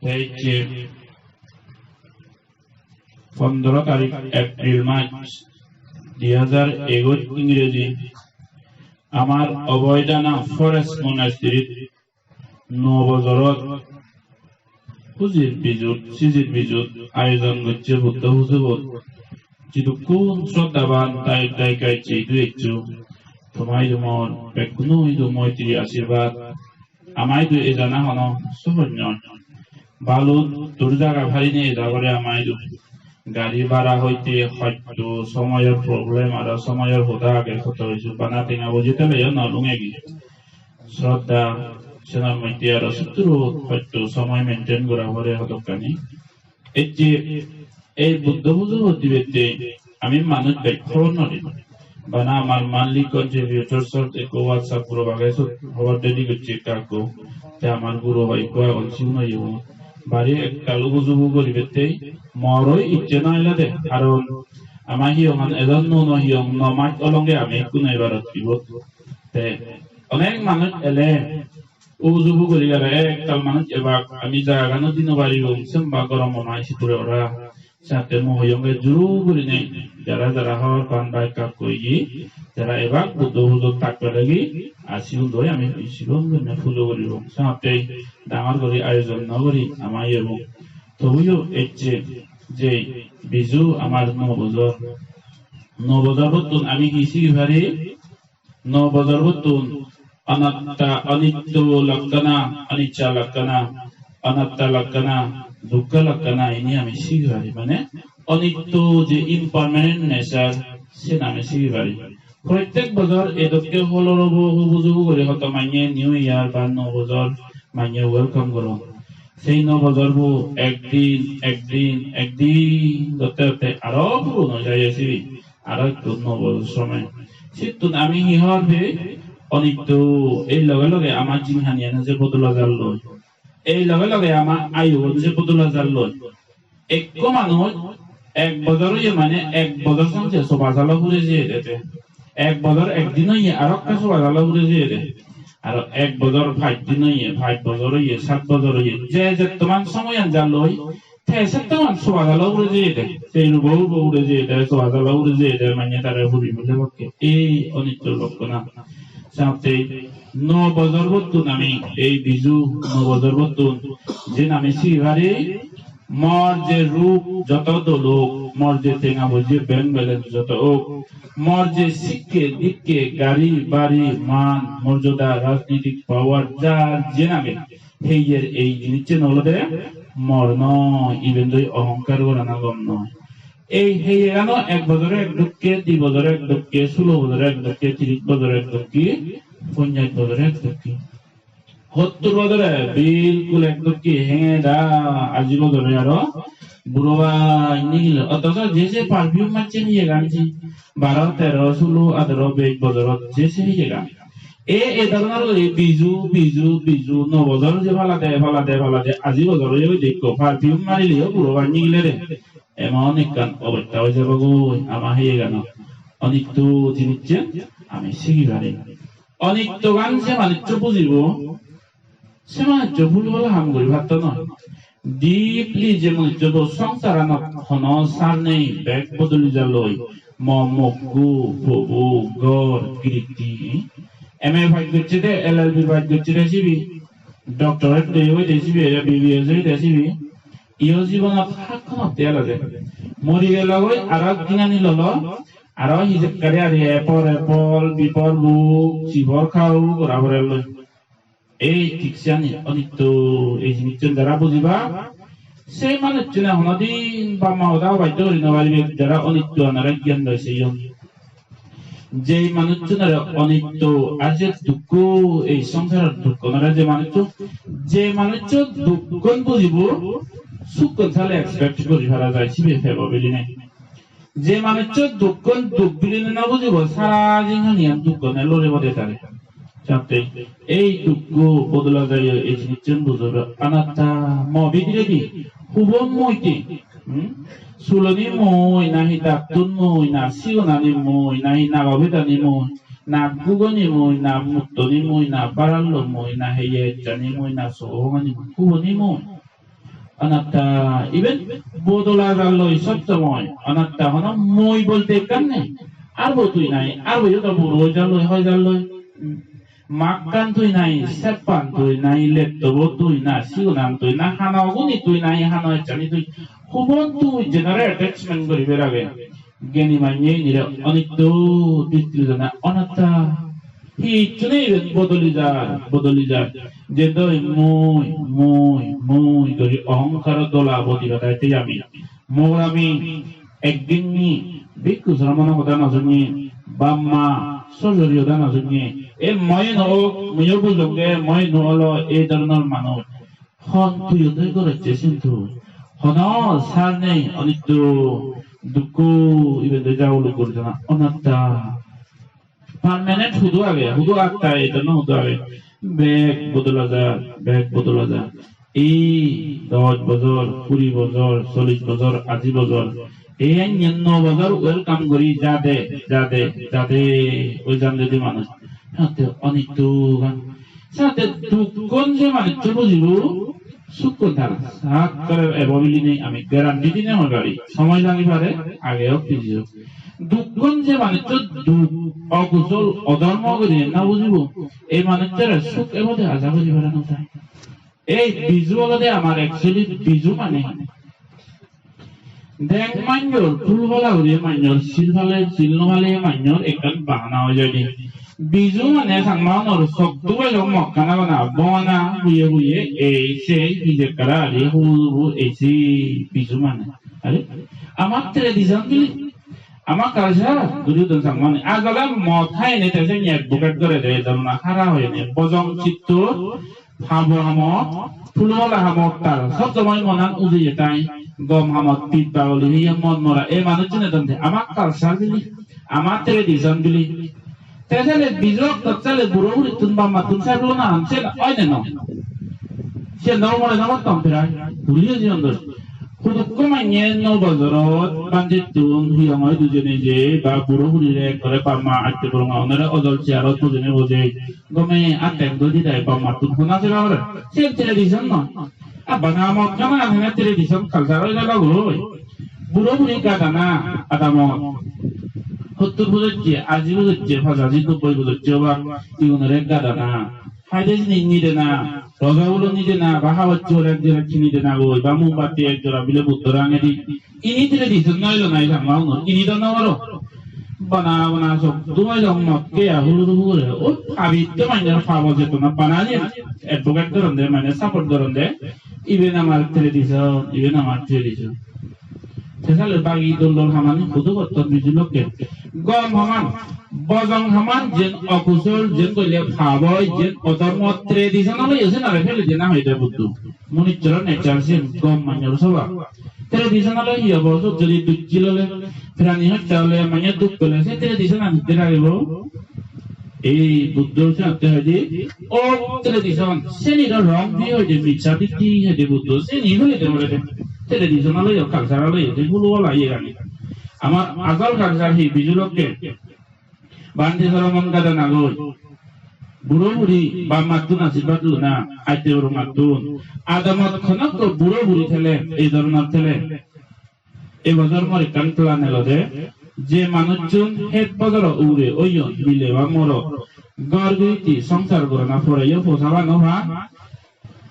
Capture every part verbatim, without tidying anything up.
Te ecche pondro tarik April mas dui hajar egoch ingreji, amar Oboidana Forest Monastery-t nuo bojorot hujir bijut, sijir bijut ayojon gocche Buddho pujobot. Jidukkun sroddhaban dayok dayika ecche idu eccho, toma idu mor bekkuno idu moitri ashirbad. Ama idu ejana hono sohoj noi. Balut dur jaga parinei eja pore ama idu. Gari bhara hoite hoyto somoyor problem aro somoyor hoda age, hoto hissu bana tenga boji teleyo no lungegi. Sroddha senor moddhe aro sutturot hoyto somoy maintain gora pore hodokkani. Ecche ei Buddho pujo dibatte ami manuj bek hobor nw pang. Bana amar monthly contributors-ot ekko WhatsApp group age, sot hobor deli gocche ekka ekko. Te amar guru hoi ekko agon, sigun oye. Bari ektal ubu jubu guribatte moroi icche nw elode, karon ama hiyongan edon nuo nuo hiyong, nuo mas olonge ami ekku nw ebarot ibot. Te onek manuj ele ubu jubu guri aro ektal manuj ebak ami jagagano di nw paribong, semba gorom ama sidu ora. Senotte mui hoyonge juru gurinei jara jara hobor pan ba ekka ekka oye, jara ebak Buddho pujot thakbe lagi, ar sigun doi ami sigon gurinei pujo guribong. Senotte dangor guri ayojon nw guri ama iyebong. Tobuyo ecche je Biju amar nuo bojor. Nuo bojorbottun ami hi sigi pari? Nuo bojorbottun anatta, anitto lokkona, anicca lokkona, anatta lokkona, dukkha lokkona, ini ami sigi pari. Mane onitto je impermanent nature, sen ami sigi pari. Prottek bojor edokke holorobo hubu jubu guri hoto manye New Year ba nuo bojor manye welcome goron. Sei nuo bojorbo ekdin, ekdin, ekdin gotte gotte aro puron oi jai sibe. Aro ekko nuo bojor somoy. Sittun ami hi hobor pei? Onitto, ei loge loge ama jinghaniyan je bodola jalloi. Ei loge loge ama ayugun je bodola jalloi. Ekko manuj ek bojor oye mane ek bojor song je soba jalo hure jeyede te. Ek bojor ek din oye aro ekka soba jalo hure jeyede. Aro ek bojor pach din oye, pach bojor oye, sat bojor oye. Je jettoman somoyan jalloi, te settoman soba jalo hure jeyede. Sei rubo rubo hure jeyede, soba jalo hure jeyede, manye tare huri bile bakke. Ei onitto lokkona. Senotte nuo bojorbottun ami, ei Biju nuo bojorbottun jen ami sigi pari, mor je rup joto dol ok, mor je tenga boji bank balance joto ok, mor je sikke dikke, gari bari, man morjoda, rajnitik power jar jen age, heyer ei jinissen olode mor noi, iben doi ohongkar gorana gom noi. Ei heyegano ek bojore ek dokke, di bojore ek dokke, sulo bojore ek dokke, tiris bojore ek dokke, ponchas bojore ek dokke. Hottur bojore bilkul ek dokke henge da, aji bojore aro buro baj nigile. Othoso je je perfume macche heyegan ji baro, tero, sulo, adaro, bej bojorot je se heyegan. E, e dhoronor guri Biju, Biju, Biju, nuo bojor je palade, palade, palade, aji bojor oye goi de ikko perfume marileyo buro baj nigile de. Emon ekkan obosta oi jabogoi ama heyegano. Onitto jinissen ami sigi pari. Onittogan je manuccho bujibo, se manuccho bhul bhal ham guri patto noi. Deeply je manuccho bo songsaranot hono sar nei, bek bodoli jalloi. Mo mokku, pobo, ghor, giritti. M A pass gocche de, L L B pass gocche de sibe. Doctorate de oi de sibe, B B S oi de sibe. Iyo jibonot hakkonotte elode. Mori gelogoi aro dinani lolo, aro hijekkari ari A for apple, B for book, C for cow gora porelloi. Ei thik siyani onitto, ei jinissan jara bujiba, sei manuchchune honodin bap ma hoda obaiddo guri no paribe, jara onitto anare gyan doi seyon. Jei manuchchunore onitto ar je dukko, ei songsaror dukkonore je manuchcho, je manuchcho dukkon bujibo, sukkon sale expect guri para jai, sibe pebo bilinei. Je manuchcho dukkon duk bilinei no bujibo, sara jinghaniyan dukkone loribode tare. Jatte ei dukko bodola jaiyo ei jinissan bujor anatta, mo bidiredi hubon mui te, hmm? Suloni mui, nahi dattun mui, na sigonani mui, nahi nago bedani mui, na gugoni mui, na muttoni mui, na barallo mui, na heye ejjani mui, na sogo hongani mui, huboni mui. Anatta, iben bodola jalloi sob somoy. Anatta hono mui bolte ekkan nei. Ar bo tui nai, ar bo yo to buro oi jalloi, hoi jalloi. Makkan tui nai, seppan tui nai, lettobo tui na, sigonan tui na, hano guni tui nai, hano echani tui. Hubon tui jenare attachment guri berage. Geni manye inire onitto, ditto jana anatta. Hichchune iben bodoli jar, bodoli jar. Jendoi mui, mui, mui guri ohongkaro dola bodi badai te ami. Mor ami ekdin ni bhikkhu sramono hoda no sunye, bamma sojori hoda no sunye. E moye no ok, muiyo bujonge, moye no olo, ei dhoronor manuj. Hon tuiyo tui gorocche sintu. Hono sar nei, onitto, dukko, iben de ja uluk guri jana, anatta. Permanent hudu age, hudu atta, ei dhoronor hudu age. Bek bodola jar, bek bodola jar. Ei dos bojor, kuri bojor, chollish bojor, aji bojor. Ei yen no bojor welcome guri jade, jade, jade, oi jande di manuj. Sate onitto gan. Sate dukkon je manuccho bujibo, sukkon tara. Sat kore ebo bilinei ami guarantee dinei hoi pari. Somoy lagi pare, age ok pije ok. Dukkon je manuccho duk, okusol, odhormo guri na bujibo, ei manucchore suk ebode aja guri para no jai. Ei Biju olode amar actually Biju mane deng manjor, phul pala guri manjor, sil pale, sil no pale manjor ekkan bahana oi jai de. Biju mane Changmaunor soktu bejong mokkana bana, bongana, huye huye, ei sei, hijekkara ari, hu hu, ei sei Biju mane. Are, amar tradition bili, amar culture, guri don Changmaune. Ajole mot haine te sen advocate gore de, jemon hara hoine, bojong chittor, habo hamot, phul pala hamot tar. Sob somoi monan ujeye tai, gom hamot pit bagoli heye mon mora. Ei manuchchune don de, amar culture bili, amar tradition bili. Te sale Biju oktot sale buro burittun bammattun sar lona han, sen oi ne no? Sen no more no gotton prai. Buri oye on doi. Hudukko manye no bojorot bandittun hiyong oi dujone je ba buro burire ekkore bamma atte boronga onore ojol chairot bojone boje. Gome atteng doi didai bammattun hona seba gore. Sen tradition noi. A bana mot kana hana tradition culture oi gelo goi. Buro buri gadana adamot. Hottur bojojje, aji bojojje, pajaji, nobboi bojojje obak, igunore gadana. Haide jini nidena, roja ulo nidena, ba habor chor ek jora chini dena goi, ba mombatti ek jora bile Buddho rangedi. Ini tradition noi lo nai Changma unor, ini do no goro. Bana bana sok, dumai dong mot ke a hulu hulu gure. O pabitto manjor pabo jetona bana je advocate goronde, mane support goronde. Iben amar tradition, iben amar tradition. Te sale bagi dol dol hamani hudu gotton Biju lokke. Gom haman, bojong haman jen okusol, jen golle pap oi, jen odhormo, tradition ole yo senare pele dena hoide Buddho. Munuchoro nature sen gom manjor sobab. Tradition ole hi obo, sot jodi dujjil ole, prani hotta ole, manye duk pele, se tradition an hitte ragibo? Ei Buddho senotte hoide, o tradition, seni do wrong view hoide, miccha ditti hoide Buddho, seni hoide hoide. Tradition ole yo, culture ole yo, se hulu ola iye gani. Amar ajol culture hi Biju lokke? Bhante soromon gada nagoi. Buro buri bap mattun ashirbad luna, atte buro mattun. Adamot khonokko buro buri thele, ei dhoronor thele. Ei bojor mor ekkan plan elode, je manuchun het bojoro ugure oyon, mile ba morot, ghor giritti songsar gorana poreyo posaban no pan,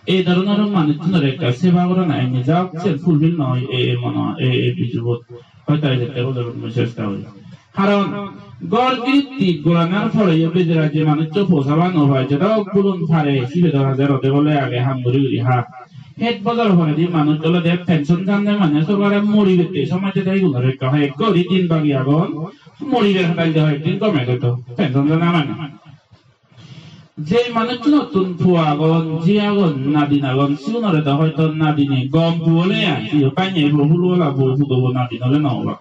ei dhoronor manuchunore ekka seba gorana enne jok sen fulfill noi ei, ei mono, ei, ei Bijubot. Hoyto ei jette bojorot mui chesta gori. Karon ghor giritti goranar poreyo bejara je manuchcho posaban no pai, jedok bulon pare, sibe do hajar ode bole age ham guri guri ha. Het bojor poredi manuj olode pension jande mane sorkare mori gette somajje de igunore ekka hoi ekko guri din bagi agon, moribe hadai de hoi din gome goto pension jana mane. Je manuchunottun po agon, ji agon, nadin agon, sigunore do hoito nadini gom po ole ai, siyo bannye po, hulu ola po, hudo po, nadin ole no obak.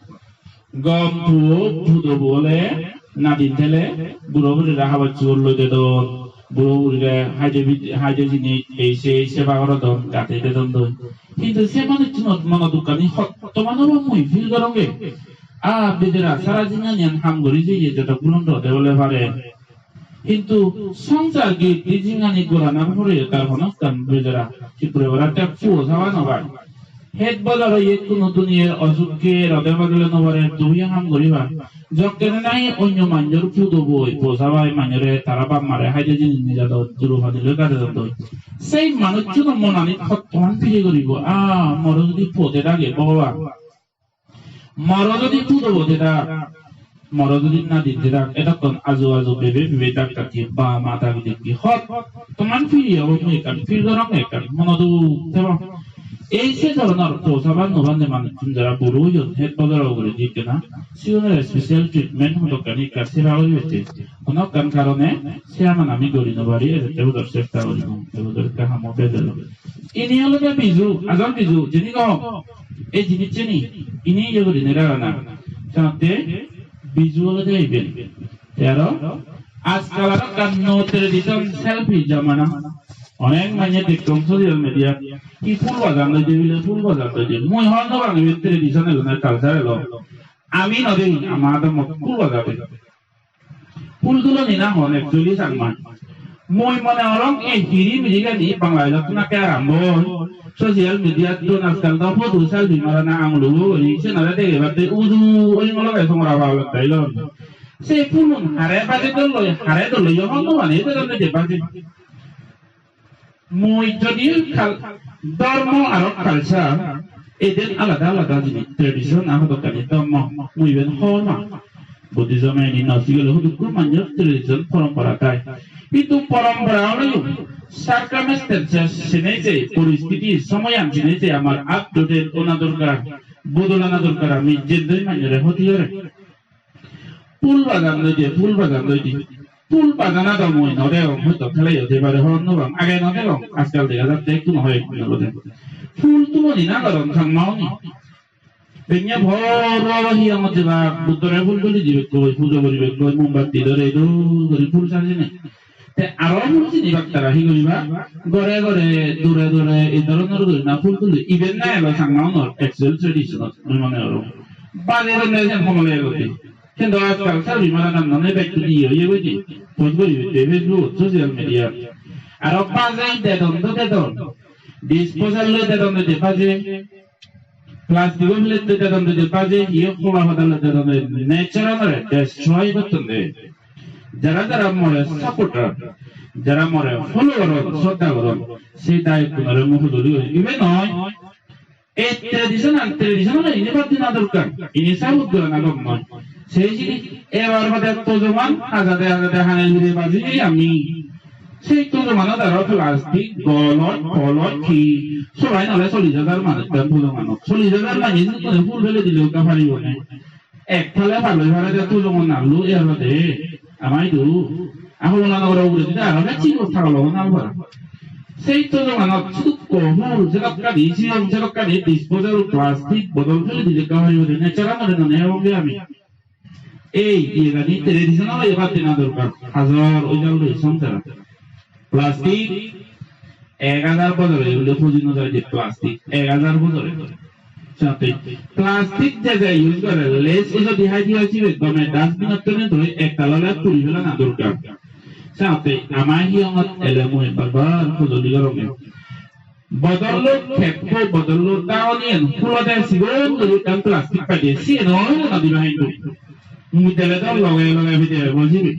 Gom puo, pudo bo ole nadin thele, buro burire habor subor loi dedon. Buro burire haide bid-, haide jinis, ei sei seba gorodon, gate dedon doi. Hintu se manuchunor mono dukkani hottoman obo mui feel goronge. A, bidira sara jinghaniyan ham guri jeye, joto gulon rode ole pare. Hintu songsar git di jingani goranar pore tar hono ekkan bejara Tripura bora te puo saba no pai. Het bojor oye kuno duniyar osukke rode bagile no pare, dubiya ham guribar. Jokkene nahi onyo manjor pudo boi, puo sabai manjore tara bap mare haide jinis nejadon, juru padile gadedon doi. Sei manucchuno monanit hottoman pire guribo. Ah, moro jodi puo de dage Bhogoban. Moro jodi pudo bo de dak, moro jodi nadi de dak, edokkon aju aju bebe bebe dak dak ki ba ma dak dak ki hot. Toman pire obo mui ekkan, pire gorong ekkan, mono duk tebo. Ei se dhoronor posaban no bande manuchun jara buro oyon, het bojor uguredi ekkena, sigunore special treatment hodokkani ekkan seba guri hocche. Hono ekkan karone se aman ami guri no pari, ejette budor chesta guribo, ebudor ekka hamo bedelo. Ini olode Biju, ajol Biju, jini gom, ei jinisseni, ini iye gurinei ragana. Senotte Biju olode iben. Te aro ajkal aro ekkan nuo tradition selfie jamana. Onek manye dekkong social media, hi phul bajan loide bile, phul bajan loide. Mui hobor no pang iben tradition elo na culture elo. Ami no dei, ama adamot phul bajade. Phul tuloni na hon actually Changma. Mui mone gorong ei hiri miri gani Bangladesh-ottun akke arambo oi. Social media-ttun ajkal do photo selfie marana angulubo guri, senare degebatte uju oi ngologe somora pagolot dai lon. Se phulun hare baje dol loi, hare dol loi, hon no mane, ete dol loi je baje. Mui jodi kal-, dhormo aro culture, eden alada alada jinis, tradition aro hodokkani dhormo, mui iben hobor pang. Buddhism-e ini no sigile hudukko manjor tradition, porompora thai. Hintu porompora oleyo circumstances senei se, poristiti, somoyan senei se amar up to date ona dorkar, bodolana dorkar, ami jendoi manjore hoti gore. Phul bajan loide, phul bajan loide. Phul bajana do mui no degong, hoito theleyo de pare hobor no pang. Age no degong, ajkal dega jatte ekku no hoi ekku no bode. Phul tuloni na goron Changma-une. Benne bor bor hiyongot jebak, Buddhore phul tuli dibekkoi, pujo guribekkoi, mombatti dhore dol guri phul sajene. Te aro phul sinibak tara hi guribak? Gore gore, dure dure, ei dhoronor guri na phul tuli. Iben na elo Changma-unor actual tradition-ot, mui mone gorong. Baje donde sen homole elotte. Hintu ajkal selfie maranan mane bek tuli iye oye goide. Post guri utte Facebook, social media. Aro baje dedon do dedon. Disposal loi dedon do de baje. Plastic-o plate dedon de baje, iye hola hoda loi dedon de, nature-anore destroy gotton de. Jara jara more supporter, jara more follow goron, sroddha goron, se dayokkunore mui hudoli gori. Ibe noi, ei tradition-an, tradition-an ini bad dina dorkar, ini sabut gorana gom noi. Sei jinis ebar bade tojoman hajade hajade hane jure baji ami. Sei tojomanot aro plastic, goloj, poloj, hi, solai nole chollish hajar manuj tan tojomanot. Chollish hajar manuj sikkune phul pele dile ekka paribo ne? Ek thale paloi pare de tojoman nallu er bade. Amai du. Ahulona nogoro uguredi de aro bek sigun thagolo nal para. Sei tojomanot sidukko phul sedokkani, sigon sedokkani disposal plastic bodol pele dile ekka paribo ne? Nature-anore none ebong de ami. Ei iyegani traditional oye bad dena dorkar. Hajor oi jalloi songsarot. Plastic ek hajar bojore bile puji no jai de plastic. Ek hajar bojore. Sate plastic je je use gore, less use di hai di oi sibe gome dustbin-ottun doi ektal ole puri felana dorkar. Sate ama hiyongot ele mui bar bar hojoli goronge. Bodollo keppo, bodollo dagoniyan hulode sigon guri ekkan plastic paide, siyen o nw diba hintu. Mui dele do loge loge pide ebo sibe.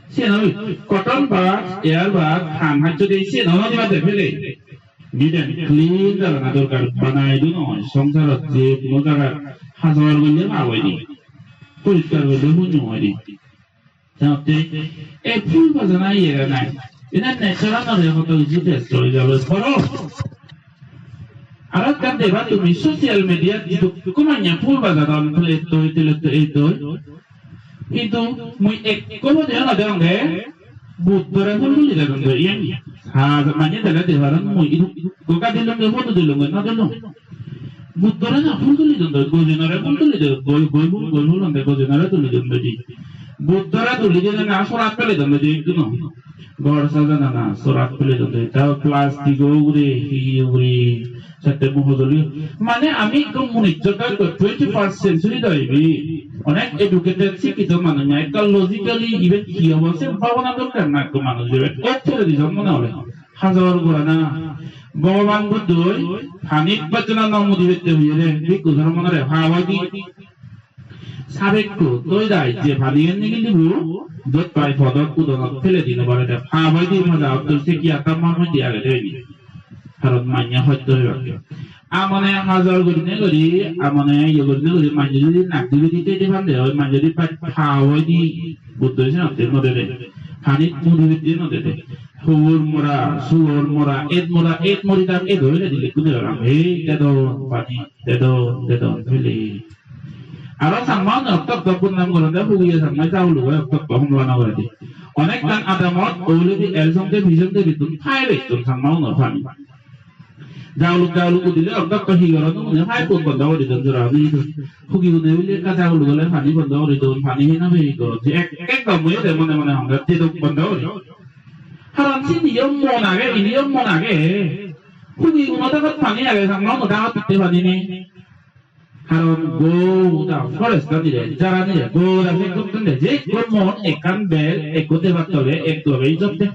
Siyen o cotton bag, air bag, han hacchode siyen o nw diba de pele. Neat and clean jagana dorkar, banai do noi, songsarot je hono jagat hajor golle pap oide, poriskar golle punyo oide. Janotte, ei phul bajana iyere nai. Ene nature-anore hoto hissu destroy oi jalo. Poro. Aro ekkan deba tumi social media-t jidukko manye phul bajadon, plate-toi, telet-toi, ei toi. Hintu mui ekko bodeyo no degongge, Buddhore phul tuli dedon de, iyen. Ha, manye dele de paron mui idu-, idu-, goga dilongge, photo dilongge, no dilong. Buddhore na phul tuli dedon de, Gojenore phul tuli dedon, goi, goi phul, goi phul honde, Gojenore tuli dedon de di. Buddhore tuli dine na sorat pele don de ikkuno. Ghor sajana na sorat pele don de. Tao plastic o ugure, hi ugure, sette mui hojoli. Mane ami ikko munijjor ekko twenty-first century do ibe. Onek educated, sikkito manuj na, ekka logically even hi obo se bhabona dorkar na ekko manuj ibe. Ek thele di jonmo na ole. Hajor gorana. Bhogoban Buddhoi panit bajjona no mudi pette hoyede, bhikkhu sromon ore pap oi di. Sabekko toi dai je pani en nigilibo, jot pai podot udonot pele di no pare de, pap oi di maja ottor se ki atta man oi di age de ni. Karon manye hosto oi bakke. Amone hajor gurine guri, amone iye gurine guri, manye jodi nak dibe di te di pande oi, manye jodi pa-, pap oi di, Buddho senotte no de de. Panit mudi pette no de de. Hur mora, suor mora, et mora, et mori tak et hoile di likkune parang. Ei, dedon pani, dedon, dedon, hoile. Aro Changma un okto okto gundam goronde, hugiye Changma jauluk oi okto okto homla no gorede. Onekkan adamot oledi el songde, bi songde ritun, phai bettun Changma unor pani. Jauluk, jauluk udile okto okto hi goron, une phai pun bondo guri don jora, uni don. Hugi une bile ekka jauluk ole pani bondo guri don, pani hena begi goron. Je ek, ekdom mui ode mone mone honge, te dok bondo guri. Karon sindi yo mon age, indi yo mon age. Hugi uno dagot pani age, Changma uno dagot itte pani nei. Karon goda forest ani re, jara ani re, goda se gotton de, je ekko mon ekkan bel, ekko debat tobe, ekko be ijotte.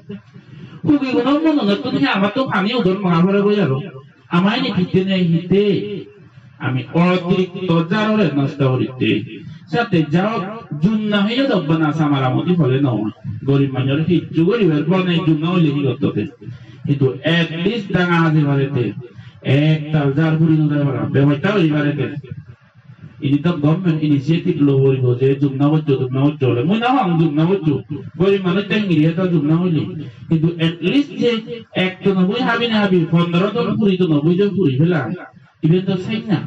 Hugi guno mononottun hi amattun pani udon manga pore goi aro. Ama ini hitte nei hitte. Ami otirikto jarore nosto goritte. Sate jao jum na hoye do bana samara modi hole no. Gorib manjor hissu goribar bone jum na hoile hi gotto te. Hintu at least danga haji parete. Ektal jar puri no jai para. Bebosta gori parete. Ini to government initiative lo poribo je jum na bojjo, jum na bojjo hole. Mui na hong jum na bojjo. Gorib manuj te hingiri eto jum na hoile. Hintu at least je ek tono boi habi na habi, pondro tono puri tono boi je puri pela. Iben to senne na.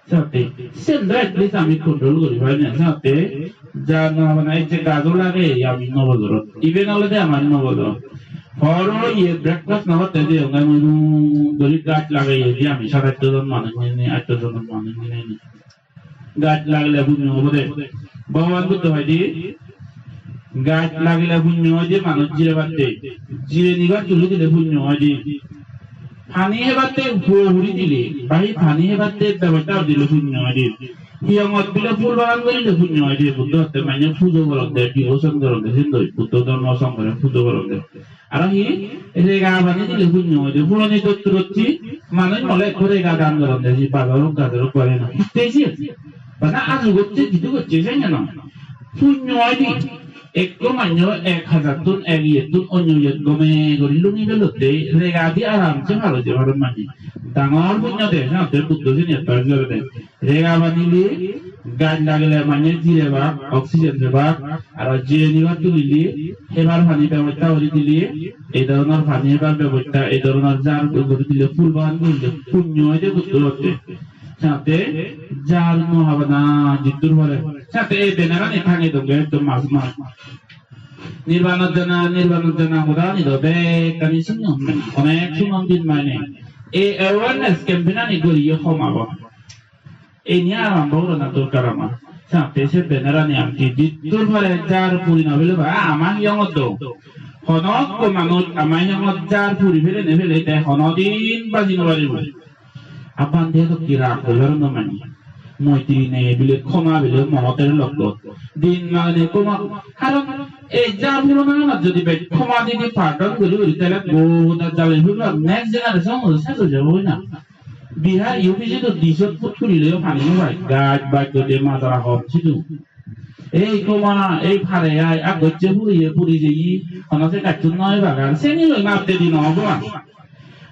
Senotte, sen do at least ami control guri pari na. Senotte, ja no mane ei je gajo lageye ami no bojorot. Iben olode amar no bojor. Horo iye breakfast no gotte je onge mui dum guri gaj lageye je ami sat atto jon manuj milinei, atto jon manuj milinei. Gaj lagele punyo obode. Bhogoban Buddho hoide, gaj lagile punyo oide manuj jirebatte, jireni gor tuli dile punyo oide. Pani hebatte huo huri dile, ba hi pani hebatte bebosta dile punyo oide. Hiyongot bile phul bagan gorile punyo oide, Buddho hotte manye pujo goronde, devotion goronde, sindoi Buddho dhormo songhore pujo goronde. Aro hi rega pani dile punyo oide, puroni dotturocchi manuj mole ekko rega dan goronde, ji bazar ok, gazar ok gore na. Hitte siye? Bana aju gocche, jidu gocche, senne na. Punyo oide, ekko manjo ek hajar tun, ek iyettun, onyo iyet gome gori lungi belotte, rega di aramse paro je paron mani. Dangor punyo de, senotte Buddho sini ekbar jore de. Rega pani li, gaj lagile manye jirebak, oxygen pebak, aro jiyeni gor tulile, hebar pani bebosta guri dile, ei dhoronor pani hebar bebosta, ei dhoronor jar guri dile, phul bagan guri dile, punyo oide Buddho hotte. Senotte jar no habana jiddur pore. Senotte ei banner ani tangei donge ekdom mas mas. Nirbanot jana, nirbanot jana hoda ani do bekkani sunon, onek sunon din mane. Ei awareness campaign ani goriye hom abo. Ei niye arombo gorana dorkar ama. Senotte se banner ani ami jiddur pare jar puri no pele ba, ama hiyongot do. Hono ekko manuj ama hiyongot jar puri pele ne pele te hono din baji no paribo. Abban de to kira ko lor no mani. Moitri ne bile khoma bile mohoter lokko. Din mane khoma, karon ei jar purana na jodi be khoma didi pardon guri guri tele goda jale purana next generation mo ses oi jabo na. Bihar U P side to disot put kuri leyo pani no pai. Gaj baj gode majara hom sidu. Ei khoma, ei pare ai, a gocche puriye puri jeyi, hono se gacchun noi bagar, seni loi map dedi no obo a.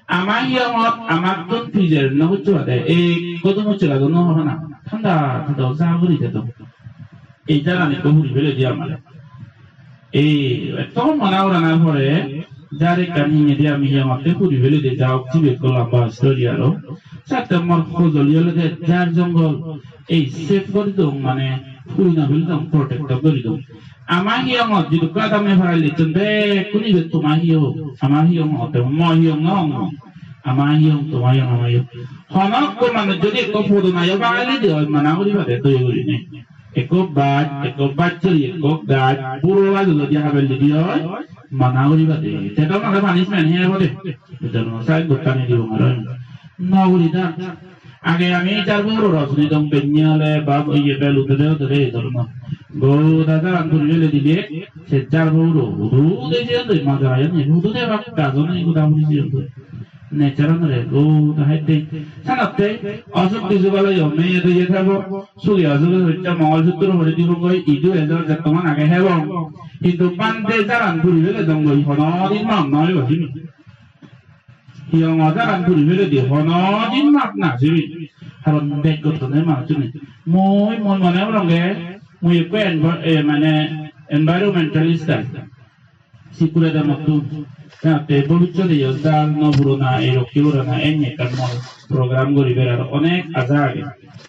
Ama hiyongot, amattun pijer no gocche bade, ei godo mocche lado no hobo na. Thanda, thanda, ja guri dedo. Ei jagani ekko puri pele di amare. Ei, etto mana urana pore, jar ekkan hingedi ami hiyongotte puri pele de, ja ok sibe ekko lamba story aro. Sette mor hojoli olode jar jongol, ei save guri dong, mane puri no pele dong, protect guri dong. Ama hiyongot jidukko adame parai lechon bekkun ibe toma hiyong, ama hiyongotte, mo hiyong no ong mo. Ama hiyong, toma hiyong, ama hiyong. Hono ekko manuj jodi ekko podo nayo bagai lede oi, mana guri pade toi gurine. Ekko baj, ekko baj sori, ekko gaj, puro gaj jodi habel didi oi, mana guribade. Te do mane punishment he obode? Te do sai gottani dibong aro. No guri da. Age ami jar buro rosni dong penye ole ba iye bel udure udure ei dhoronor. Goda jaran puri fele dile, se jar buro udu de je de ma jara ye udu de bak gajon ei goda puri je de. Nature-anore goda hette. Senotte osuk bisuk oleyo meye doye thebo. Sugi osugi hocche Mongol Sutro puri dibongoi, idu ejo jettoman age hebong. Hintu bhante jaran puri fele dongoi, hono din map noi bo sibe. Hiyongo jaran puri fele di, hono din map na sibe. Karon bek gottone manuchune. Mui, mui mone goronge, mui ekko env-, eh, mane environmentalist ai. Sikure de mottun. Jate bobissote yo jal no purona ei rokke gorana enne ekkan mor program guribar aro onek aja age.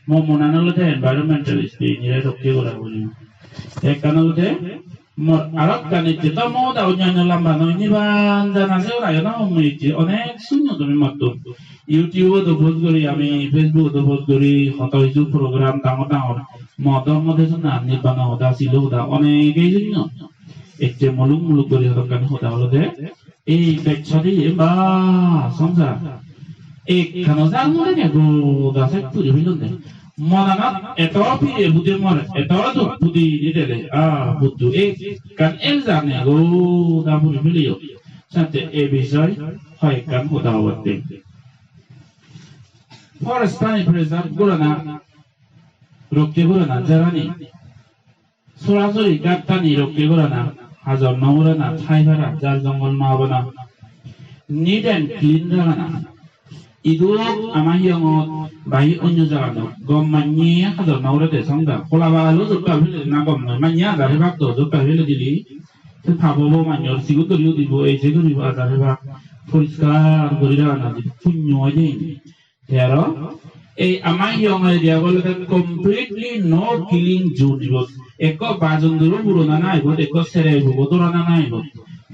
Mo monan olode environmentalist inire rokke gora boli. Ekkan olode mor aro ekkan ecche to mo da onyo onyo lamba noi niban jana se ora yo no mo ecche onek sunno tumi mottun. YouTube-ot post guri ami, Facebook-ot post guri, hoto hiju program dangor dangor. Mo dhormo desona, nibbano hoda, silo hoda, onege sunno. Ecche muluk muluk guri hodokkani hoda olode, ei bek sadi emba songsar. Ekkano jar mone ne goda sek puri pelonde. Monanot eto pire bude more, eto duk pudi didele, ah, buddu ekkan el jane goda puri peleyo. Sate ei bisoy hoi ekkan hoda hobatte. Forest-ani preserve gorana, rokke gorana, jarani. Sorasori gattani rokke gorana, hajor no gorana, thai para, jar jongol no obana. Neat and clean ragana. Idu ama hiyongot, bahi onyo jaganot, gom manye hajor no gorede songda. Hola bagalo jokka fele na gom noi, manye ajar hebak do jokka fele dili. Se pabo bo manyor sigut guri udibo, ei se guribo ajar hebak. Poriskar guri ragana jidi punyo oide indi. Te aro ei ama hiyong area olode completely no killing zone ibot. Ekko bajunduro purona na ibot, ekko sere bubo dorana na ibot.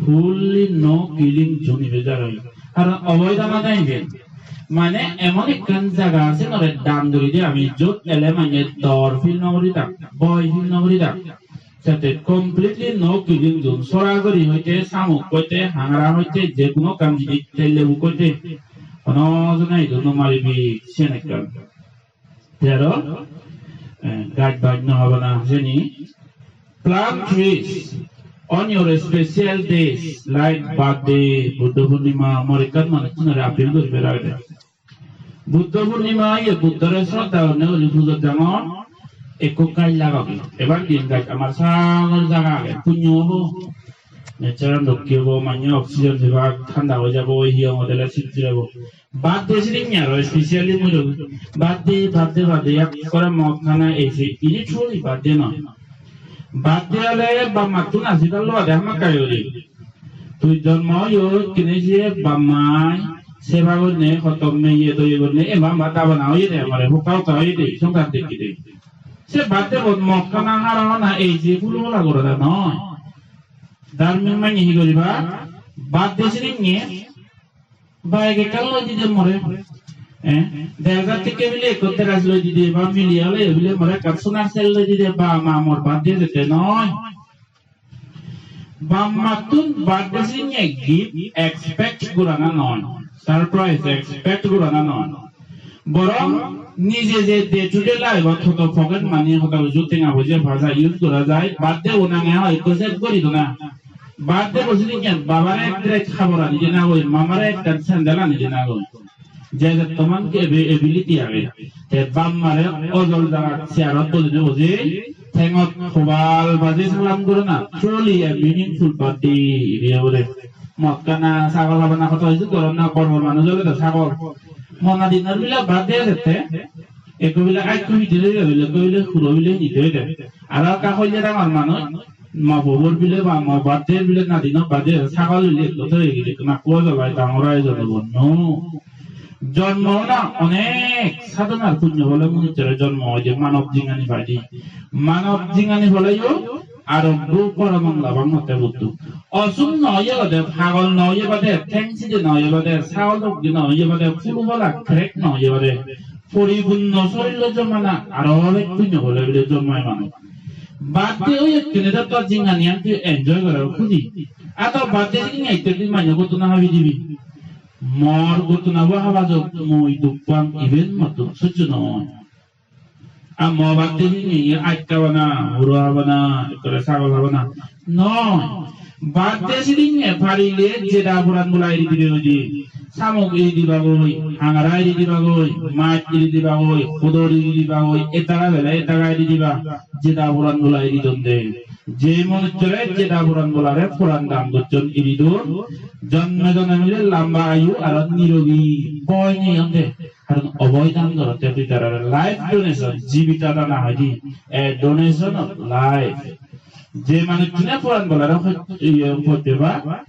Fully no killing zone ibe jaro. Karon oboidana na iben. Mane emon ekkan jaga ase nore dan guri de ami jot ele mane dor feel no guri dak, boi feel no guri dak. Jate completely no killing zone. Soraguri hoite, samuk hoite, hangara hoite, je kuno ekkan jinis, tellebuk hoite, hono jone idu no maribi, siyen ekkan. Te aro, eh, gaj baj no habana seni. Plant trees on your special days like birthday, Buddha Purnima, mor ekkan manuchunore appeal guri beragede. Buddha Purnima ye Buddhore sroddha gorne guri pujot jangon, ekko gaj lagogi. Ebar din gaj amar sagor jaga age, punyo obo. Nature-an rokki obo, manye oxygen pebak, thanda oi jabo, oi hiyongot ele sijjir obo. Birthday sidikke aro specially mui rok birthday, birthday, birthday, ekkore mot hana ei sei, ini truly birthday noi. Birthday ole bap mattun ashirbad lobade hamakkai guri. Tui jonmo oyo, kine je bap mai seba gorne, hotom meye toye gorne, e bap ma dabana oye de, amare hokka hokka oye de, songsar dekki de. Se birthday bot mot hana, hara hana, ei je phulo hola gorana noi. Dharmik manye hi guriba? Birthday sidikke bike ekkan loi dide more. Eh, der hajar tekke bile ekko dress loi dide, ba mile ole bile more ekkan sonar chain loi dide, ba ma mor birthday jette noi. Bap mattun birthday sidikke gift expect gorana noi, surprise expect gorana noi. Borong nije je day to day life-ot hodo pocket money, hodo uju tenga poije pa jai, use gora jai, birthday bo nange hoi ekko save guri dona. Birthday bo sidikke babare ek dress habor ani dena goi, mamare ekkan sandal ani dena goi. Je jettoman ki abi-, ability age. Te bap mare ojol jagat chair-ot bojine boji, tengot hobal baji salam gorana, truly a meaningful birthday ibe obode. Mot hana, sagol habana, hodo hissu gorana, bor bor manuj ole do sagol. Mo nadinor bile birthday ejette, ekko bile aitto pide loi gelo, ekko bile huro bile nide oide. Aro ekka hoile dangor manuj, mo bobor bile ba mo birthday bile nadinor birthday sagol bile ekko toye gide, ekko nakko ojolai dangor ayojon obo. No. Jonmo ona onek sadhonar punyo bole manuchore jonmo oide, manob jingani paide. Manob jingani boleyo aroggo poromon labang hotte Buddho. Osuk no oye bade, pagol no oye bade, theng side no oye bade, sagol dogdi no oye bade, pulu bola krek no oye bade. Poripunno sorillo jomana aro bek punyo bole bile jomai manuj. Birthday oyottune to tor jinghaniyan tui enjoy gorar huji. Ar to birthday jinghaniyan tui manjo gottun habi dibi. Mor gottun abo haba jok, mui duk pang, iben mottun sojjo noi. Ar mo birthday jinghaniyan atta bana, huro habana, ekkore sagol habana. Noi. Birthday sidinne parile jeda poran bola eri dibe hoide. Samuk eri dibagoi, hangara eri dibagoi, mach eri dibagoi, hodor eri dibagoi, etara bele etara eri diba, jeda poran bola eri donde. Je manuchchore jeda poran bolare poran dan gocchon eri don, jonme jonme mile lamba ayu aro nirogi boi nei onde. Karon oboi dan gorotte tui tarare life donation, jibita dana hoide, a donation of life. Je manuchchune poran bolare hoj-, iye, hoj peba,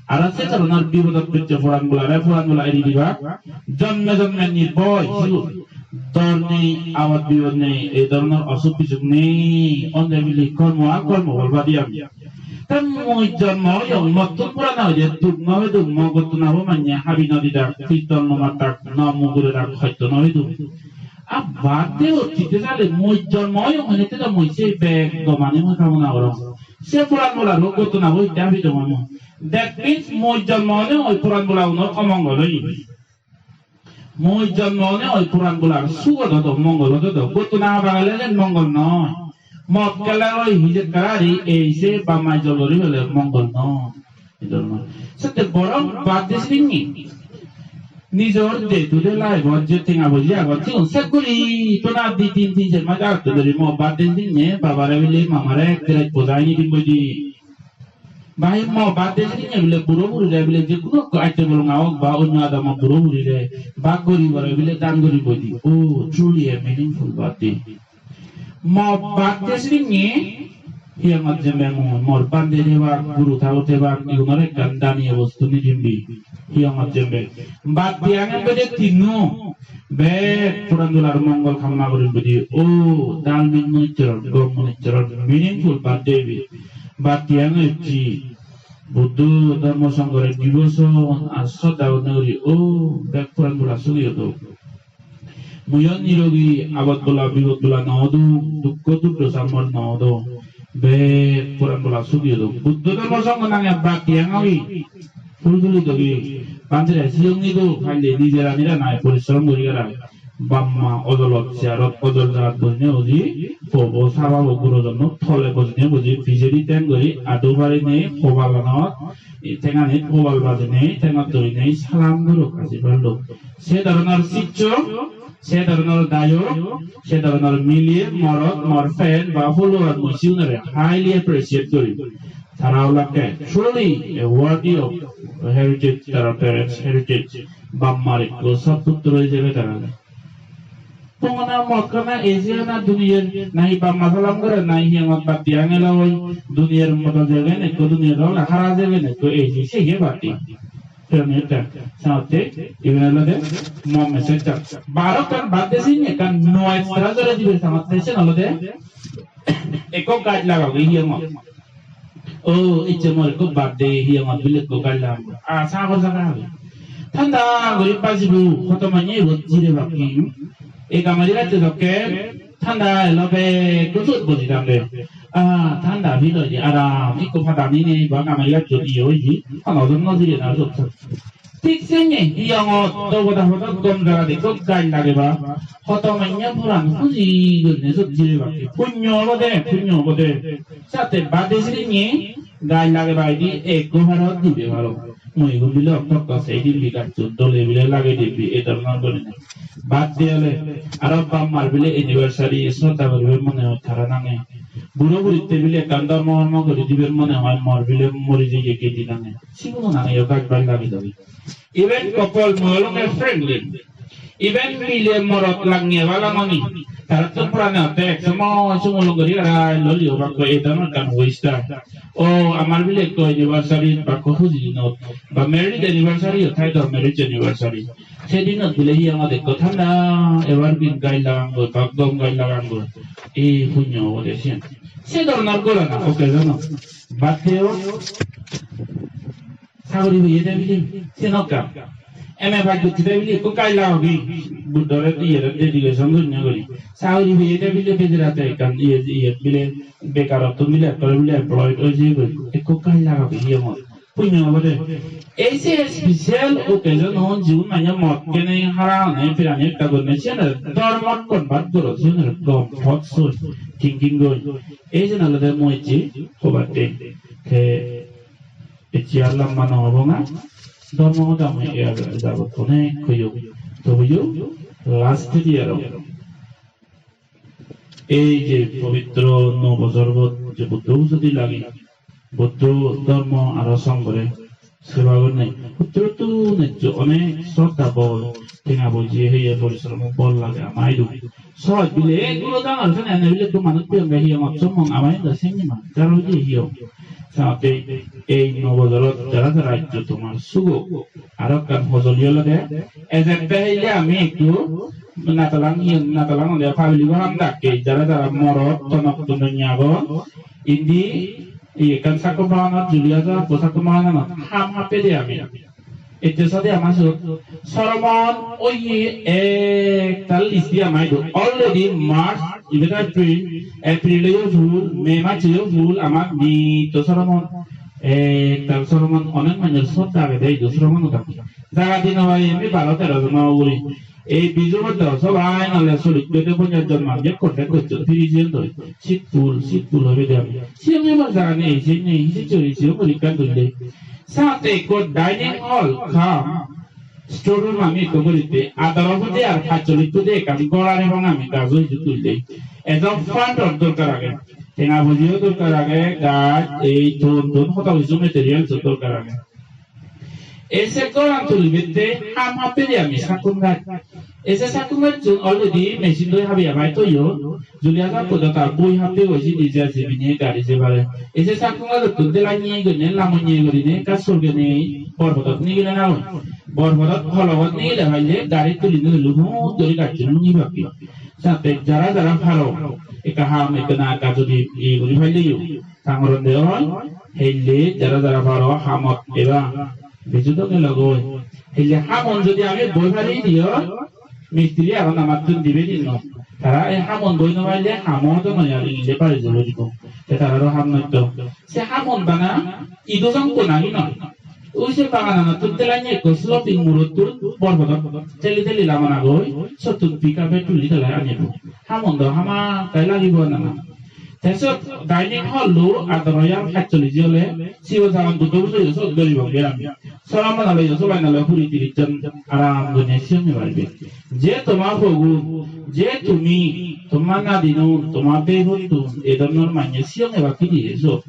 aro se dhoronor bipodot pocche poran bolare, poran bola eri diba, jonme jonme nirboi sigun. Dor nei, abot bibot nei, ei dhoronor osuk bisuk nei, onde bili kormo ar kormo bol badi ami. Te mui jonmo oyong, mottun purana hoide duk no pedung, mo gottun abo manye habi no didak, pitton no mattak, no mugure dak, hosto no pedung. A bad de, ottite sale mui jonmo oyong, hoide te do mui se bek gomani mui kamona gorong. Se puran bola rok gottun abo hitte habi dong ami. That means mui jonmo oyong, oi puran bola unor omongol oye. Mui jonmo onei oi puran bolar sugot odo, mongol odo do. Gottun aba gele jen mongol noi. Mot gele oi hijek karari ei se bamai jolori hole mongol noi. Ei dhoronor. Sette borong bad de sidinni. Nijor day to day life-ot je tenga boji agon, sigun sek guri tona di tin tin ser mas agotte dori mo bad de sidinne babare bile mamare ek teraj boja ini din boji. Bhai, mo bad de sidinne bile buro burire bile je hono ekko atte bolonga ok ba onno adamo buro burire ba goribore bile dan guri boi di. Oh, truly a meaningful birthday. Mo bad de sidinne hiyangot jembe mui mor bhante thebak, guru thakur thebak, igunore ekkan daniye bostu nijembi. Hiyangot jembe. Birthday ange bede tinno. Bek puran dolar mongol kamona gurim bede. Oh, dalmit monissoror, gom monissoror, meaningful birthday ibe. Batti ang ecchi, Buddho Dhormo Songhore devotion ar sroddha bhondona guri, o, bek puran bula sugi odo. Muiyo nirogi, abot bula, bibot bula no odo, dukko durdosa mor no odo. Bek puran bula sugi odo. Buddho Dhormo Songho nange batti ang ogi. Phul tuli dogi, bhantire siyong nidu, palle nijera nira nai porishrom guri gara. Bamma odolot, chairot odol jagat bojinei uji, pobo sababo gurojonno tole bojinei uji, pijedi teng guri adu parinei, pobalanot, e, tenganit pobal bajinei, tengot dorinei salam gurok, ashirbad lok. Se dhoronor siccho, se dhoronor dayok, se dhoronor mile, morot, mor fan ba follower mui sigunore highly appreciate guri. Tara olakke truly a worthy of heritage, tara parents heritage. Bap mar ekko sotputro ijebe tara. Pungana mokkana eje na duniyar nahi bap ma salam gore nahi hiyangot batti angela oi. Duniyar moto jegen ekko, duniyar ole hara jegen ekko, eje se ye batti. Piyani ekkan, saotte, iben olode mo message-an. Baro ekkan birthday sinni ekkan nuo extra jore dibe saotte, sen olode ekko gaj lagabo hiyongot. O, icche mor ekko birthday, hiyongot bile ekko gaj lagabo. Ah, sagor jaga age. Thanda guri bajibo, hoto manye ibot jire bakki. Ei gamari gaccho dokke, thanda elo bek ekko sot boji thande. Ah, thanda feel oide, aram, ikko pada nini ba gamari gacchot iye oide, hono jon no jire na sot sot. Thik senne hiyongot doboda hodot gom jagat ikko gaj lageba, hoto manye puran huji gurinei sot jirebakke. Punyo obode, punyo obode. Sate bade sirinye gaj lagebaide ekko parot dibe paro. Mui igun bile okto okto sei dimbi gacchun dole bile lagei dimbi, ei dhoronor gurinei. Bad de ole aro bap mar bile anniversary sodda guribar mone hoi tara nange. Buro buritte bile ekkan dhormo hormo guri dibar mone hoi, mor bile mori jeye gedi nange. Sigun nange yo gaj baj lagei dogi. Even couple mui olonge friendly. Even mile morot langiye balangoni. Tarattun purane otte ek somoy sumulung guri arai loli obak ko, ei dhoronor ekkan waste. O, amar bile ekko anniversary ba ekko huji dinot ba married anniversary o thai do, marriage anniversary. Se dinot bile hi amar ekko thanda evergreen gaj lagang goi, ba gom gaj lagang goi. Ei punyo obode siyan. Se dhoronor gorana, okay, jano? Birthday o sagori hoye de bili, siyan okka. M A pass gocche de bile ekko gaj lagogi, Buddhore iyere dedication gocche guri. Saguri peye de bile bejerate ekkan iye, iye bile bekarottun bile ekkore bile employed oye guri. Ekko gaj lagogi iye mot. Punyo obode. Ei se special occasion on jigun mane mot kene hara hone pirani ekka gonne siyanore dhormot convert goro, siyanore gom pot soi, thinking goi. Ei jen olode mui ecche hobatte. Te ecche ar lamba no obonga. Dhormo hoda mui e jabot onek hoyong. Tobuyo last di aro. Ei je pobitro nuo bojor bot je Buddho pujo di lagi, Buddho dhormo aro songhore seba gorne, huttu huttu nejjo onek sroddha bol, tenga boji heye porishromo bol lage ama idu. Sohoj bile, "Ei gulo dangor sene ene bile ekko manuj peyonge, hiyongot sommong ama idu senne ma, jaro bile hiyong." Senotte ei nuo bojorot jara jara ejjo tomar sugo aro ekkan hojoli olode, ejette heye ami ekku Natalan, iyen Natalan ode family bo ham dakke, jara jara morot tonok tononi agon, indi iye ekkan sakko baganot, Julia ja ekko sakko baganot ham happede ami. Ecche sade ama siyot soromon oye ektal list di ama idu. Already March, ibet April, April oyo full, May mas oyo full, ama nitto soromon ektal soromon onek manjor sot agede idu soromon oda. Jaga di no pai, emi baro tero jon ugure. Ei Biju Buddho sobai nole solis pete ponjaj jon manje contact gocchon, three jon doi. Seat full, seat full hoibe de ami. Siyen ebar jaga nei, siyen nei, siyen chori, siyen porikkar gurile. Sate ekko dining hall cum store room ami ekko guritte, adaro pudi ar pachchollish pudi ekkan gor ani bang ami gajo hiju tulle. Ejo fund or dorkar age, tenga pujiyo dorkar age, gaj, ei ton ton hoto kisu materials o dorkar age. Ei se goran tulibette ham happede ami sakkun gaj. Ei se sakkun gajchun already machine loi habi habai toyon. Julia Jappudo ta bui happegoi sindi J C B niye gari jebare. Ei se sakkun gajottun delanye gurinei, lamonye gurinei ekka sorgene Borpodot nigile na oi. Borpodot hologot nigile palle gari tuli nigile hut guri gajchun lungi pakke. Sate jara jara paro ekka ham ekka na ekka judi iye guri palle yo. Sangoron de oi, helle jara jara paro hamot eba. Biju do gelo goi. Helle hamon jodi ami boi pari diyo, mistri agon amattun dibe dinno. Tara ei hamon boi no parile hamo do noi ar, ingle pari jebo dibo. Te tararo ham noitto. Se hamon bana ido jong konagi noi. Ui se bagananottun telanye ekko sloping murottun Borpodot teli teli lamana goi, sottun pickup-e tuli tala anibo. Hamon do hamakkai lagibo nana. Te sot dining hall-o adoro yar pachchollish ole, sigon sagon Buddho pujoyo sot guribonge ami. Sora mona loiyo sobai nole huri tiris jon aram gurinei siyonge paribe. Je toma pogun, je tumi, toma nadinun, toma beibottun, e dhoronor manye siyonge bakke diye sot.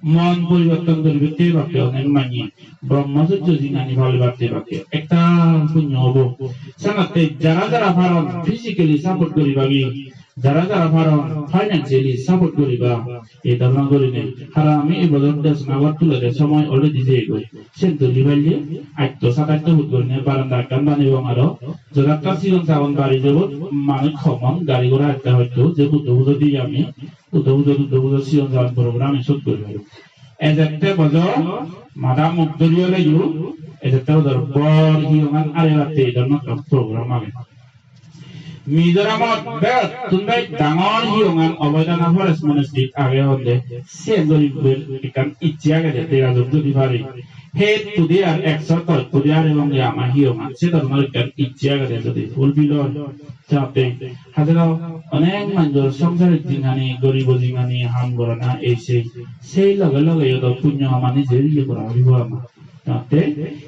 Mon poriborton guribatte bakke onek manye. Brahmacharya jinghani palibatte bakke. Ektal punyo obo. Senotte jara jara paron physically support guribagi, jara jara paron financially support guriba, ei dhoronor gurinei. Haron ami ei bojor desona ghor tulede somoy already jeyegoi. Siyen tuli palle atto sat atto foot gurinei baranda ekkan banebong aro. Jodatta sigon sagon bari jebot manuj homon, gari gora ette hoito je Buddho pujo di ami, Buddho pujo, Buddho pujo sigon sagon program sot guri parim. Ejette bojor mada muk dhori oleyo, ejette bojor bor hiyongan arebatte ei dhoronor ekkan program age. Mizoramot begottun bej dangor hiyongan Abhayadana Forest Monastery age honde, siyen guri ekkan icche agede, dega jok jodi pari. Het pudi ar ekso doj pudi ar ebong ama hiyongan, se dhoronor ekkan icche agede jodi fulfill oi. Jatte hajaro onek manjor songsarit jinghani, goribo jinghani, ham gorana ei sei. Sei loge loge yo do punyo hamani je iye gora puribo ama. Jatte,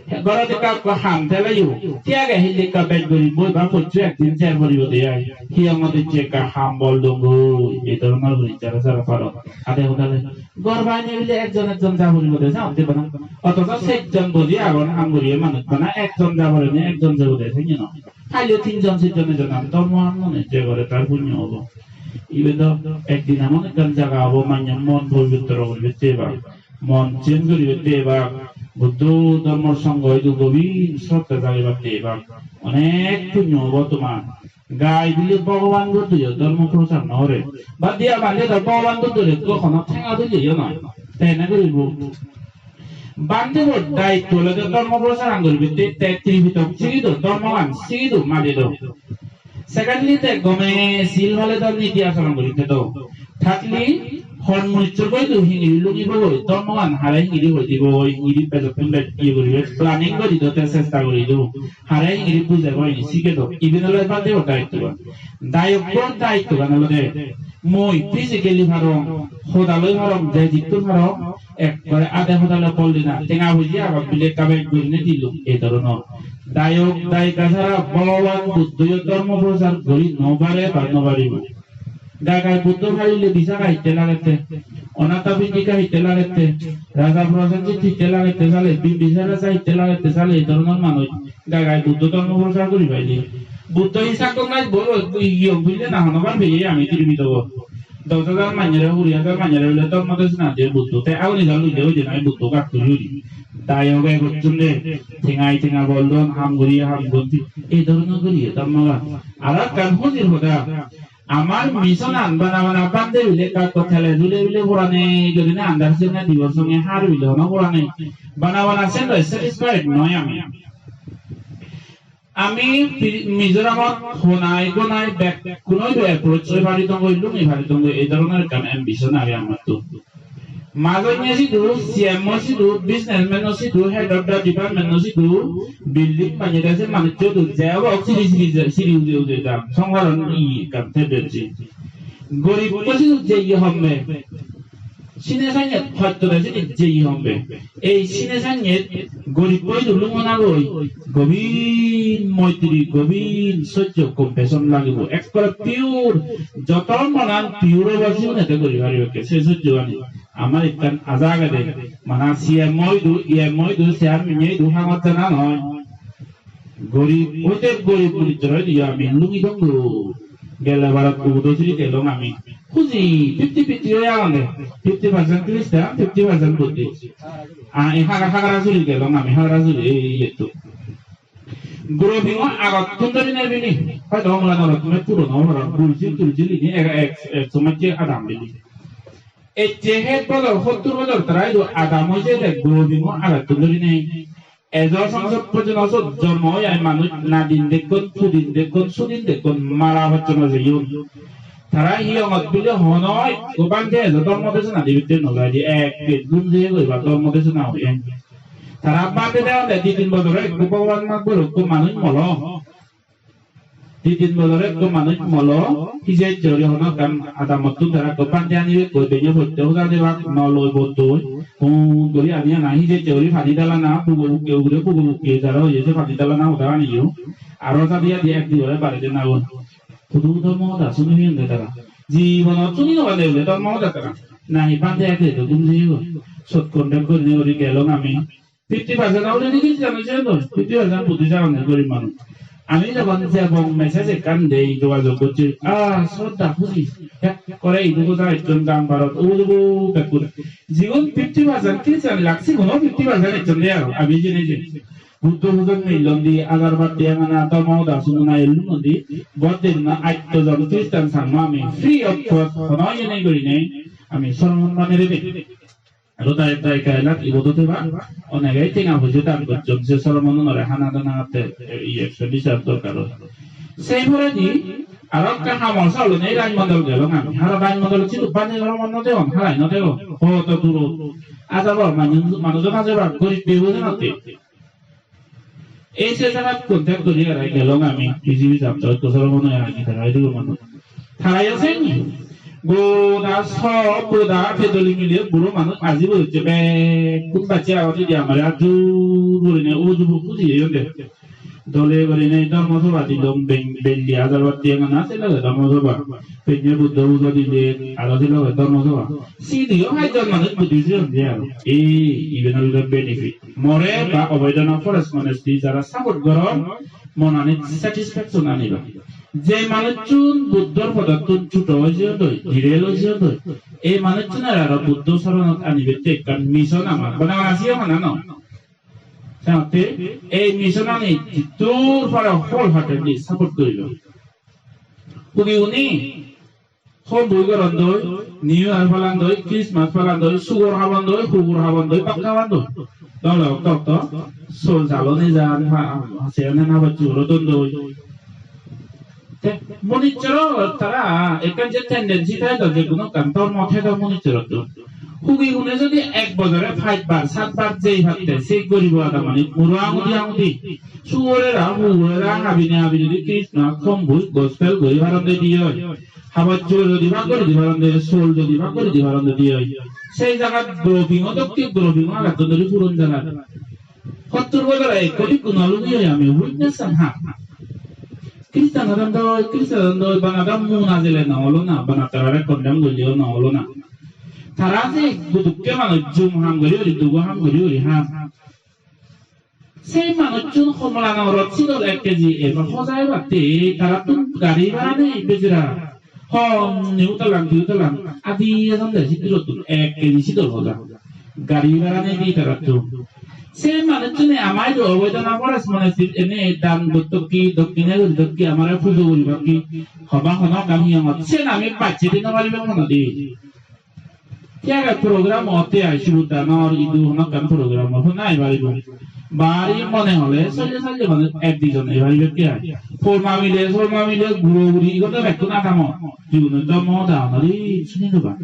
he, gorot ekka ekka ham teleyo, tiyage hille ekka bej guri boi ba pocchu ekdin jer poribo de ai. Hiyongot ecche ekka ham bol dongoi, ei dhoronor guri jara jara paron. Ade hodale, gor banei bile ekjon ekjon ja poribo de, jatte bana. Othocho sejjon boji agon ham guriye manuj, bana ekjon ja porinei ekjon jebo de, senne noi. Haiyo tinjon sejjon ejon ham, dhormo ham mone je gore tar punyo obo. Ibe do ekdin emon ekkan jaga obo, manye mon pobitro guribatte ba. Mon change guribatte ebak, Buddho dhormor songho idu gobir sroddha jagibatte ebak. Onek punyo obo tomar. Gai bile Bhogoban Buddho yo dhormo prochar no gore. Bad diya bhante do Bhogoban Buddho re ekko hono tenga dile yo noi. Te ene guribo. Bhantebor daitto olode dhormo procharan guribatte, te Tripitok sigido, dhormogan sigido, majido. Secondly, te gome sil pale do, niti acharon guribatte do. Thirdly, hon munucchor goi do hingiri lungibo goi, dhormogan hare hingiri hoi dibo goi, hingiri bejottun bej iye guribo, planning guri do, te chesta guri do. Hare hingiri bujebo hingiri sige do. Iben olode bhantebor daittogan. Dayokkor daittogan olode mui physically parong, hodaloi parong, je jittun parong, ekkore ade hodale bol dina, tenga poije agot bile ekka bej gurinei dilung, ei dhoronor. Dayok dayika sara Bhogoban Buddho yo dhormo prochar guri no pare ba no paribo. Gai gai Buddho parile Visakha hitte lagette, Anatha Pindika hitte lagette, Raja Prosenjit hitte lagette sale, Bimbisar Raja hitte lagette sale, ei dhoronor manuj gai gai Buddho dhormo prochar guri paile. Buddho hi sakkon gaj bor iyong bulle na hono bar peye ami Tripitokot. Dos hajar manjore, kuri hajar manjore bile dhormo desona diye Buddho. Te aguni jal uje uje nai Buddho gat tuli uri. Dayoge gocchonde, tengai tenga bol don, ham guriye ham gon. Ei dhoronor guriye dhormogan. Aro ekkan hojir hoda. Amar mission an bana bana bhante bile ekka ekka tele dule bile porane gurinei andar senne dibor songe har bile hono porane. Bana bana sen loi satisfied noi ami. Ami pi-, Mizoramot honai gonai bekkunoi do approach oi paridongoi, lungi paridongoi, ei dhoronor ekkan ambition age amattun. Majonye sidu, C M o sidu, businessman o sidu, head of the department o sidu, building baneyede se manuccho do, je obo siri siri je, siri uje uje jam. Songsaron i ekkan tendency. Gorib o sidu jeye hombe. Sine sanye hottore sini jeye hombe. Ei sine sanye gorib o sidu lungona goi. Gobin moitri, gobin sojjo, compassion lagibo. Ekkore pure, joto monan pure obo sigunete guri paribakke se sojjo ani. Amar ekkan aja agede, mane C M o idu, E M O idu, chairman idu, hangor jana noi. Gorib, oite gorib munichchor oide ami lungi dongoi. Gele barot udo siri gelong ami. Huji, fifty fifty oi agonde. Fifty percent Christian, fifty percent Buddhist. Ah, ei Hagra, Hagrasuri gelong ami, Hagrasuri ei iyetto. Grouping o agottun dhori nei bini. Hoito Omla Norottume purono obo parapang, Gulsil Tulsil ini ek, ek, ek somajje adam bini. Ecche het bojor, hottur bojor tara idu adam oye de grouping o agottun dhori nei. Ejo songsod pojjonto sot jormo oye manuj nadin dekkon, pudin dekkon, sudin dekkon, mara pojjonto jeyon. Tara hiyongot bile hono ekko bhante ejo dhormo desona dibatte no jai de, ek pet ghum jeye goi ba dhormo desona oye. Tara bhante degonde di tin bojore ekko Bhogoban Mahaprabhu ekko manuj molo. Di tin bojore ekko manuj molo, hijecche guri hono ekkan adamottun tara ekko bhante ani ekko dene potte hoja debak no loi bottoi. Hon guri ani ana hijecche guri pani dalana, bugo bukke ugure bugo bukke jara oye se pani dalana hoda aniyo. Aro jadi jadi ek di gore baredi nagon. Hudu dhormo hoda suni piyonde tara. Jibonot suni no pande bole dhormo hoda tara. Nahi bhante ek di do ghum jeyegoi. Sot contact gurinei guri gelong ami. Fifty percent already Christian oye doi, fifty percent Buddhist agonde gorib manuj. Ami jokhon jebong message ekkan dei, jogajog gocche, ah, sroddha huji, ekkore idu goda ecchon gang barot, ubo ubo bekkun. Jigun fifty percent Christian lak, siguno fifty percent ecchon de aro, ami jeni jeni. Buddho pujon millon di, agar batti engana, dhormo hoda sunona ellun di, bor din na atto jon Christian sangma ami, free of cost, hono iye nei gurinei, ami soromon banei ready. Aro dayok dayika elak ibot o theba, onegei tenga poije dan gocchon, se soromonunore hana dana atte, e, iye, expenditure dorkar oi. Sei poredi aro ekka hamor sa olode ei Rajmondol gelong ami. Hara Rajmondol sidu bani soromon no degon, harai no degon, hoto durot. Ajabo manuj, manujon ajabo, gorib bebo jenotte. Ei se jagat contact guri arai gelong ami, B J P chapter to soro mone oi agi tara idu mane. Tara yo sen. Goda sob, goda pedoli mile buro manuj aji bo hocche, bekkun bacche agon, jodi amare ar jur gurine uju bu kuji yonde. Dole gurine dhormo sobha dilong, beng-, bendi ajar batti engana se loge dhormo sobha. Penne Buddho pujo dile, aro se loge dhormo sobha. Sidiyo pajjon manuj Buddhist oyonde aro. Ei, iben olode benefit. More ba Abhayadana Forest Monastery jara support goron, monanit satisfaction aniba. Je manuchun Buddhor podottun chuto oi jeyondoi, derail oi jeyondoi, ei manuchunore aro Buddho soronot anibette ekkan mission amar. Bana bana siyo mana no. Senotte ei mission ani jiddur paro wholeheartedly support guriba. Hugi uni Hom bui gorondoi, New Year palandoi, Christmas palandoi, sugor habondoi, hugur habondoi, bakka habondoi. Dole okto okto sol salo nejan, ha, ha, seone na bacchugoro dondoi. Te municchoro tara ekkan je tendency thai do, je kono ekkan dhormo thai do municchorottun. Hugi gune jodi ek bojore pach bar, sat bar jei patte, sei goribo adamani muro angudi angudi, sugorera, hugurera, habine habine jodi Krishna, Hombui, Gospel gori paronde di oi. Habor jugor jodi bhag gori di paronde, sol jodi bhag gori di paronde di oi. Sei jagat grouping o dokke grouping o agatton dori puron jagat. Hottur bojore ekko dikku no lugi oi ami witness an ha. Christian adon doi, Christian adon doi, bana do muna jele no olo na, bana tarare condemn golle no olo na. Tara je gudukke manuj jum ham gori gori, dugo ham gori gori ham. Sei manuchun Homola Nogorot sidol ek kg eba hoja ebatte tarattun gari bhara nei bejara. Hon ni utalang di utalang adi ejonde sidulottun ek kg sidol hoja. Gari bhara nei di tarattun. Sei manuchune ama idu Oboidana Forest Monastery ene dan gottok ki, dokkine guri dokki, amare pujo guribak ki, hoba hono ekkan hiyongot. Sen ami bacche di no paribong hono di. Te age program otte ai Subuddhanor idu hono ekkan program o honna ai paribo. Bari mone hole solle solle mane ek dijon ai paribo te ai. Porma mile, sorma mile, guro guri igun do bekkun adamot. Jigunot do mo da honori sini no ba.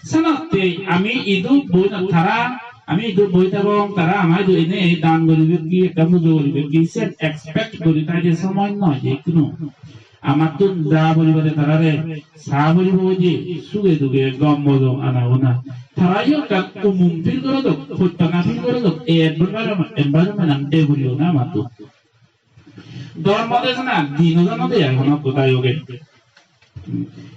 Senotte ami idu boi na tara, ami idu boi tabong, tara ama idu ene dan guribe ki, ekkan pujo guribe ki, sen expect guri thai de somoy noi je ikkunu. Amattun ja poribo de tarare, sa poribo de suge duge gom bojong ana gona. Tarayo ekkan umum feel gorodok, pottana feel gorodok, ei environment, environment an de guriyo na amattun. Dhormo desona dino jano de ai hono hodai oge.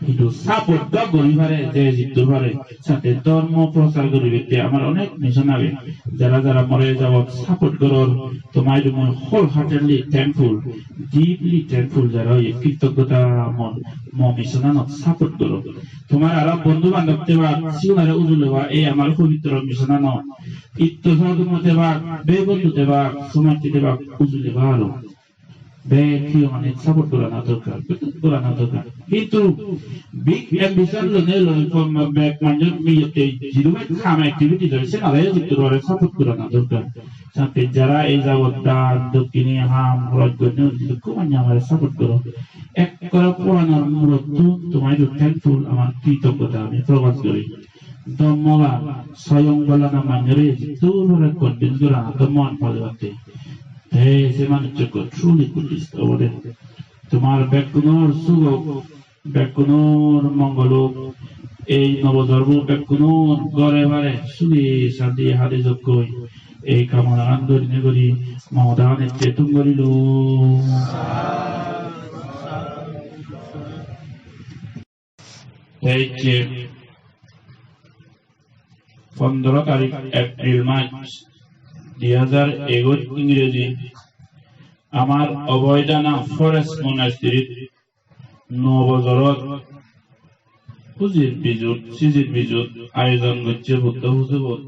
Hintu support do guri pare, je jiddur pare, sate dhormo prochar guribatte amar onek mission age. Jara jara more jabot support goror, tomaidu mui wholeheartedly thankful, deeply thankful, jara oye kritoggota mon, mo mission anot support goror. Tomar aro bondhu bandhob tebak, sigunore ujuleba, ei amar pobitro mission anot. Itto sadhumo tebak, bhei bondhu tebak, somajje tebak, ujuleba aro. Bek hiyonganit support gorana dorkar, gorana dorkar. Hintu big ambition lone loi kom bek manjor miyotte jidu bek ham activity loi sen adayo jittur ore support gorana dorkar. Sate jara ei jabot dan, dokkine, ham, horoj gonne, jidukko manye amare support goro. Ekkore poranor murottun tomaidu thankful, amar kritoggota ami prokash gori. Dhommogan soyong bolana manjore jittur ore convince gorana dhommogan palibatte. Te se manuchchun truly Buddhist obode. Tomar bekkunor sugok, bekkunor mongolok, ei nobojorbo bekkunor gore bare sugi santi hadi jokkoi. Ei kamonagan gurinei guri mo hodagan ecche thum gorilung. Te ecche pondro tarik April mas, dui hajar egoch ingreji, amar Oboidana Forest Monastery-t nuo bojorot hujir bijut, sijir bijut ayojon gocche Buddho pujobot.